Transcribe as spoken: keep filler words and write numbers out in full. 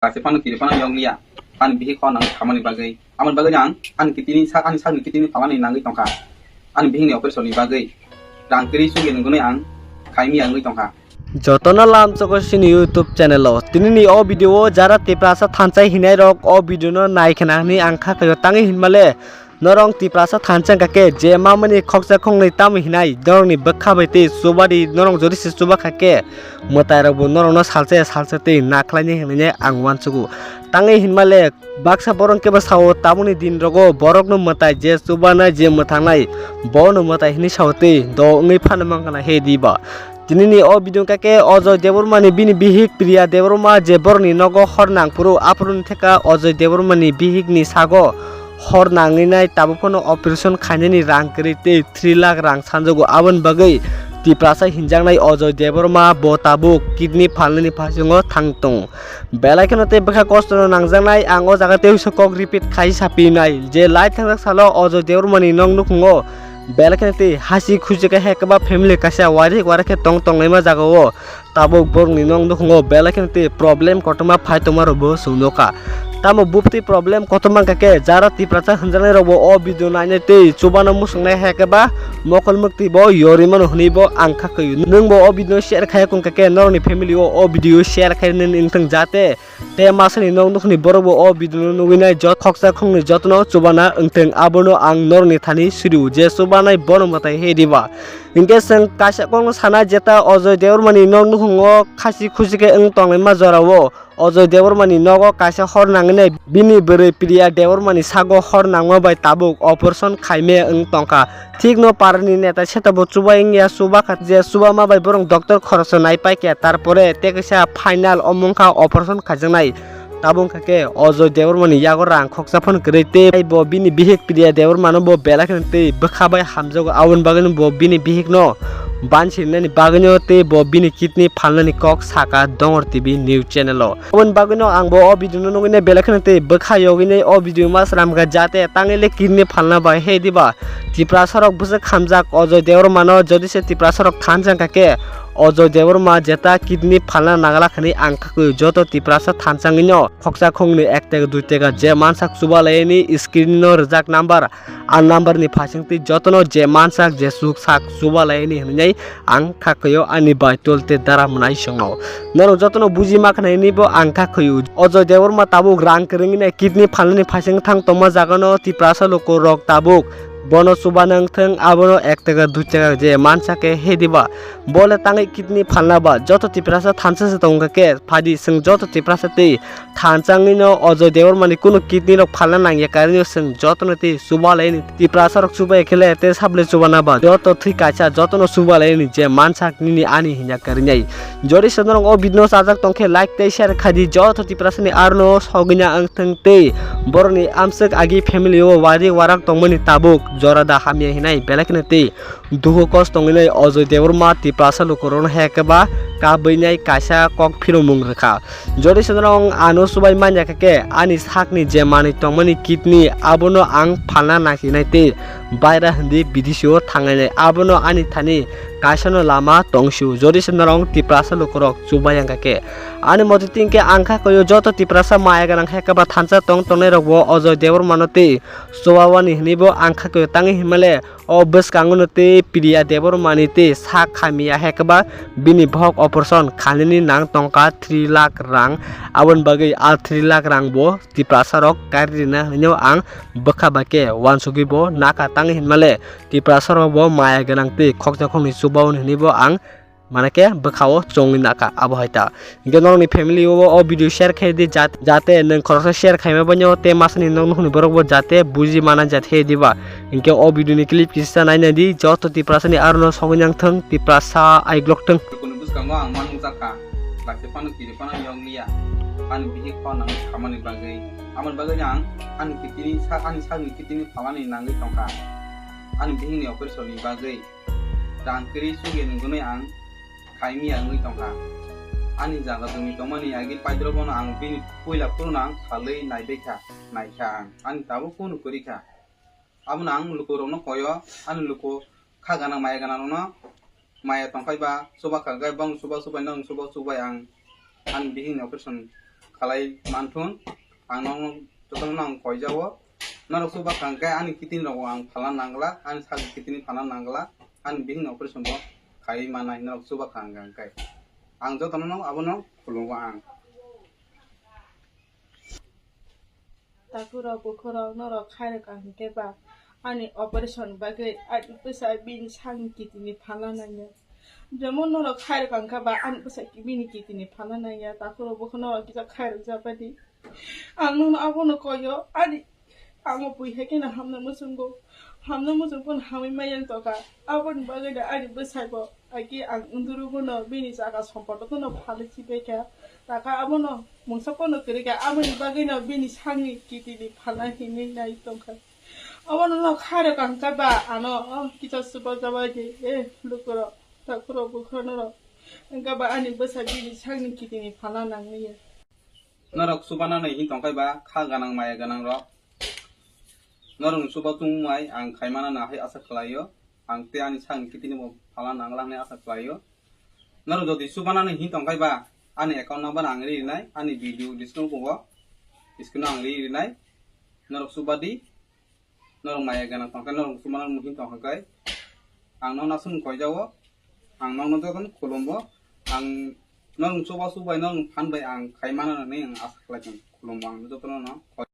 Kaisa phano kiri phano yong liya. Ani bihik hor nang khamani bagwi. Amoni bagwi ang ani kitini sa-, ani sakni kitini phalani nangwi tongkha. Ani bihikni operation ni bagwi rang kwrwi sugwi nungwi ang khaimi wngwi tongkha. Jotono lamchoko sini YouTube channel o. Tinini o video o jara Tiprasa thansa hinai rok o video no nai khna hwnwi ang kha khaio tangwi hinmale. Norong Tiprasa thansa wngkha khe je mamani khoksa khongnwi tamo hinai norokni bwkha bai tei chubadi norok jodi se chuba kha khe mwtai rok bo norokno salsa ya salsa tei nakhlaini hinwi ang uansugo. Tangwi hinmale baksa borok kebo sao tabukni din rogo borokno mwtai je chubanai je mwthangnai bono mwtai hinwi sao tei do wngwi phano mankha na he diba. Tinini o video kake Ajoy Debbarma ni bini bihik Priya Debbarma je borokni nogo hor nang phuru aphuru ni theka Ajoy Debbarma ni bihik ni sago hor nangwi nai tabuk phano operation khainani rang kwrwi tei three lakh rang sanjago. Aboni bagwi Tiprasa hinjaknai Ajoy Debbarma bo tabuk kidney phalnani phasingo thang tongo. Belai kheno tei bwkha kosto no nangjaknai ang o jaga tei uaisa kok repeat khai sapinai je lai thangjak salo Ajoy Debbarma ni nok nukhungo belai kheno tei hasi khusi khe hai kwbang family kaisa warik warik khe tong tonglaima jaga o tabuk borokni nok nukhungo belai kheno tei problem kotorma phai tongma rok bo chwng nukha. Tamo bupti problem kotorma wngkha khe jara Tiprasa hwnjaknai rok bo o video nainai tei chubano muchungnai hai khe ba mokol mwktwi bo yorwi mano hwnwi bo ang kha khaio. Nwng bo o video share khai wngkha khe norokni family o o video share khai nini wngthang jate tei masani nok nukhni borok bo o video no nugwi nai jot khoksa khongni jotono chubana wngthang abono ang norokni thani siri o je chubanai bono mwtai he diba. Hinkhe chwng kaisa kokno sana jeta Ajoy Debbarma ni nok nukhungo khasi khusi khe wng tonglaima jora o. Ajoy Debbarma ni nogo kaisa hor nangwi nai bini bwrwi Priya Debbarma ni sago hor nangma bai tabuk operation khaimaya wng tongkha. Thik no parani neta seta bo chubai wngya chuba kha je chuba ma bai borok doctor khoroso nai paikya tarpore tei kaisa final omo wngkha operation khaijaknai. Tabuk wngkha khe Ajoy Debbarma ni yago rang khoksa phano kwrwi tei bo bini bihik Priya Debbarma no bo belai kheno tei bwkha bai hamjago aboni bagwi no bo bini bihik no bansirinani bagwi no tei bo bini kidney phalnani kok saka Dongor T V news channel o. Aboni bagwi no ang bo o video no nugwi nai belai kheno tei bwkha yogwi nai o video ma swnam kha jate tangwi le kidney phalna bai he diba. Tiprasa rok bwswk hamjak Ajoy Debbarma no jodi se Tiprasa rok thansa wngkha khe Ajoy Debbarma jeta kidney phalna nagala khani ang khakwi joto Tiprasa thansa wngwi no khoksa khongni ek teka dui teka je mansak chuba laini screen no rijak number a number ni phasing twi jotono je mansak je suk sak chuba laini hinwi ang kha khaio ani bai tol tei dara mwnai songno. Norok jotono buji ma khnai ni bo ang kha khaio. Ajoy Debbarma tabuk rang kwrwngwi nai kidney phalnani phasing thang tongma jagano Tiprasa luku rok tabuk bono chuba nang thung abono ek teka dui teka je mansa khe he diba. Bole tangwi kidney phalna ba joto Tiprasa thansa se tongkha khe phadi chwng joto Tiprasa tei thansa wngwi no Ajoy Debbarma ni kunu kidney rok phalna nangya karwi no chwng jotono tei chuba laini Tiprasa rok chubai khe le tei sable chuba na ba joto thwi kaisa jotono chuba laini je mansak nini ani hinya karwi nai. Jodi se norok o video no chajak tong khe like tei share khai di joto Tiprasa ni aro no sogwi na wng thung tei borok ni amswk agi family o wari warak tongmani tabuk jora da hamya hinai belai kheno tei dukhu kosto wngwi nai Ajoy Debbarma Tiprasa lukurokno hai khe ba kabui nai kaisa kok phiromung rwkha. Jodi se norok ano chubai manya khe khe ani sakni je manwi tongmani kidney abono ang phalna nangsinai tei baira hindi bidisi o thangnai abono ani thani kaisano lama tongsio. Jodi se norok Tiprasa lukurok chubai wngkha khe ani motwi tin khe ang kha koyo joto Tiprasa maya gwnang hai khe ba thansa tong tongnai rok bo Ajoy Debbarma no tei chubawani hinwi bo ang kha koyo tangwi hinmale. O bwskango no tei Priya Debbarma ni tei sak hamya hai khe ba bini bohok operation khainani nang tongkha three lakh rang. Aboni bagwi a three lakh rang bo Tiprasa rok kari rina hinwi ang bwkha bai khe uansugwi bo nakha tangwi hinmale Tiprasa rok bo maya gwnang tei khoksa khokni chubaoni hinwi bo ang Mane khe bwkha o chongwi nakha abo hai ta. Hinkhe norokni family o, o video share khai di jat-, jate nwng khoroksa share khaima bai no tei masani nok nukhungni borok bo jate buji mana jat he diba. Hinkhe o video ni clip kisa nai nai di joto Tiprasa ni aro no sogwi nang thung Tiprasa aiglok thung. Kunu bwskango ang ma nukjakha, baksa phano kiri phano yong liya, ani bihik phano nang khamani bagwi, amoni bagwi ang ani kitini sa-, ani sakni kitini phalani nangwi tongkha, ani bihikni operation ni bagwi. Rang kwrwi sugwi nungwi ang khaimiya wngwi tongkha. Ani jaga jumi tongmani agi paidrobono ang bini puila phuru ang khalwi naibaikha, naikha ang. Ani tabuk kunu kwrwikha. Abono ang lukurokno koyo, ani luku kha gana maya ganarokno maya tongkhai ba chuba kha gai bong chuba chubai nang chuba chubai ang. Ani bihikni operation khalai manthun, ang nokno jotono ang koijao. Norok chuba kha hwnkhe ani kidney rok ang phalna nangla, ani sak kidney phalna nangla, ani bihikni operation bo khai manai norok chuba kha hwnkhe. Ang jotono abono khulungo ang. Takhurok bukhurok norok khairok ang hwnkhe ba ani operation bagwi ani bwsa bini sakni kidney phalna nangya. Jemon norok khairok ang kha ba ani bwsa bini kidney phalna nangya, takhurok bukhurok norok kisa khairok japadi. Ang nono abono koyo, ani amo bui hai kheno hamna muchungo, hamna muchung phano hamwi maya wng tongkha. Aboni bagwino ani bwsai bo agi ang unduru bono bini jaga sompodo bono phalwi chibai kha. Taka abono mungsa bono kwrwi kha, aboni bagwino bini sakni kidney phalna hinwi nai tongkha. Abono no khairok ang kha ba ano, oh, kisa chuba jaba di, eh, lukurok, takhurok bukhurok norok. Ang kha ba ani bwsa bini sakni kidney phalna nangya. Norok chubanani hin tongkhai ba kha gwnang maya gwnang rok. Norokni chuba tungmai ang khaimana na hai asa khlaio. Ang tei ani sakni kidney bo phalna nangla hinwi asa khlaio. Norok jodi chubanani hin tongkhai ba ani account number ang ri rinai, ani video description o screen o ang ri rinai. Norok chubadi. Norok maya gana tongkhe norok musulman muhin tongkhe ang nokno aswk koijao, ang nokno jotono khulumbo, ang norok chuba chubai norok phan bai ang khaimana hinwi ang asa khlai tong khulumbo ang jotono no.